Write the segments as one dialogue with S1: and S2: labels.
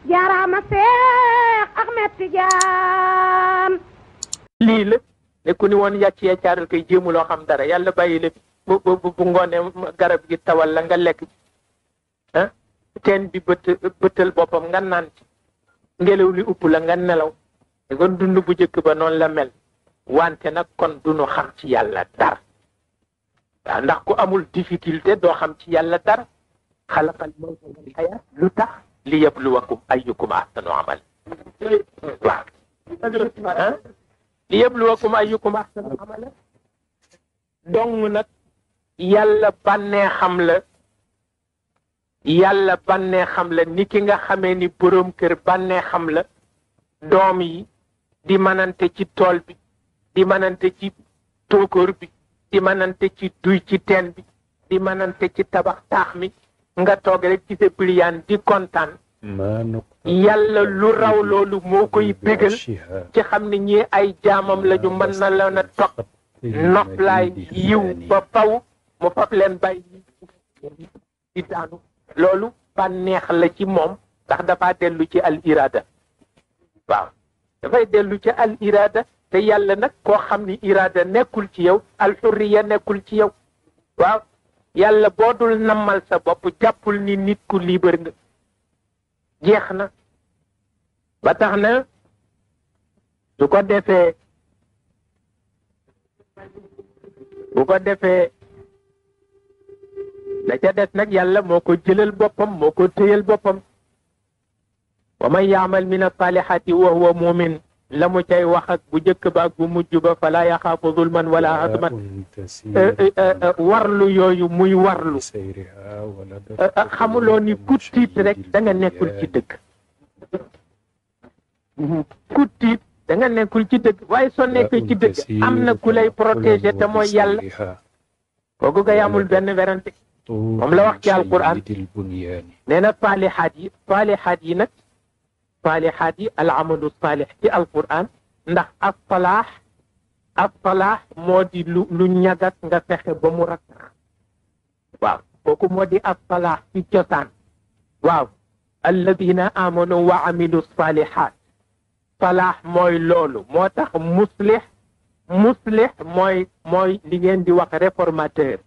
S1: jaaraama Seex Ahmed Tijaan.
S2: lii la ne ku ni woon yàcc ya caaral koy jéemu loo xam dara yàlla bàyyi la bu ngoonee garab gi tawal la nga lekk ci ah teen bi bëttal boppam nga naan ci ngelaw li upp la nga nelaw da nga dund bu njëkk ba noonu la mel wante nag kon duñu xam ci yàlla dara waaw ndax ku amul difficulté doo xam ci yàlla dara xalaqal mawta wal hayaat lu tax li yabluwakum ayyukum ahsanu amal waaw li yabluwakum ayyukum ahsanu amala dong nag yàlla bànnee xam la ni ki nga xamee ni boroom kër bànnee xam la doom yi di manante ci tool bi di manante ci tóokóor bi di manante ci duy ci teen bi di manante ci tabax taax mi nga toog rek ci sa piliyaan di kontaan yàlla lu raw loolu moo koy bégal ci xam ne ñii ay jaamam lañu mën na leen a toq noflaay yiw ba faw mu fab leen bàyyi di daanu loolu bànneex la ci moom ndax dafa dellu ci al irada waaw dafay dellu ci al irada te yàlla nag koo xam ni irada nekkul ci yow al xurriya nekkul ci yow waaw yàlla boo dul nammal sa bopp jàppul ni nit ku libre nga jeex na ba tax na su ko defee la ca des nag yàlla moo ko jëlal boppam moo ko téyal boppam wa man yaamal min as-salihati wa huwa mumin la mu cay wax ak bu njëkk ba ak bu mujj ba fala yaxaafu zulman wala hazman warlu yooyu muy warlu xamuloo ni ku tiit rek da nga nekkul ci dëgg ku tiit da nga nekkul ci dëgg waaye soo nekkee ci dëgg am na ku lay protéger te mooy yàlla kooku kay amul benn werante moom la wax ci alquran nee na saalihaat yi nag saalihaat yi al amalu saalih ci alquran ndax as-salaax moo di lu ñagat nga fexe ba mu rakkax waaw kooku moo di as-salaax ci cosaan waaw alladina amanu wa amilu saalihaat salaax mooy loolu moo tax muslih mooy li ngeen di wax réformateur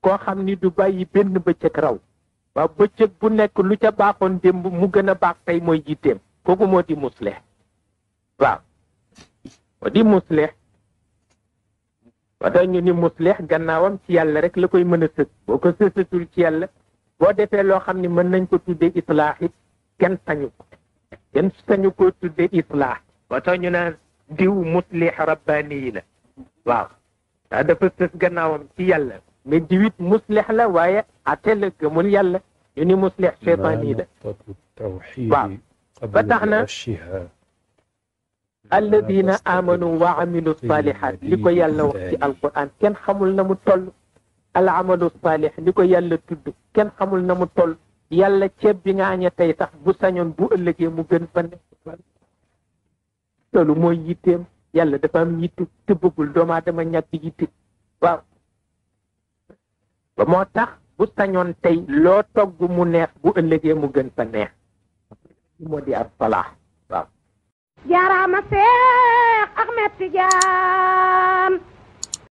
S2: koo xam ni du bàyyi benn bëccëg raw waaw bëccëg bu nekk lu ca baaxoon démb mu gën a baax tey mooy jitteem kooku moo di muslih waaw moo di muslih wata ñu ni muslih gannaawam ci yàlla rek la koy mën a sës boo ko sësatul ci yàlla boo defee loo xam ni mën nañ ko tuddee islaax it kenn sañu ko tuddee islaax wata ñu naan diw muslih rabbaani yi la waaw daa dafa sës gannaawam ci yàlla mais diwit muslih la waaye ate la gëmul yàlla ñu ni muslih cheytaan yi la waaw ba tax na alladina amanu wa amilu salihat li ko yàlla wax ci alquran kenn xamul na mu toll al amalu salih li ko yàlla tudd kenn xamul na mu toll yàlla ceeb bi nga añe tey sax bu sañoon bu ëllëgee mu gën fa nekk loolu mooy yitteem yàlla dafa am yitte te bëggul doomu aadama ñàkk yitte waaw ba moo tax bu sañoon tey loo togg mu neex bu ëllëgee mu gën fa neex moo di ab salaax waaw
S1: jaaraama Seex Ahmed Tijaan.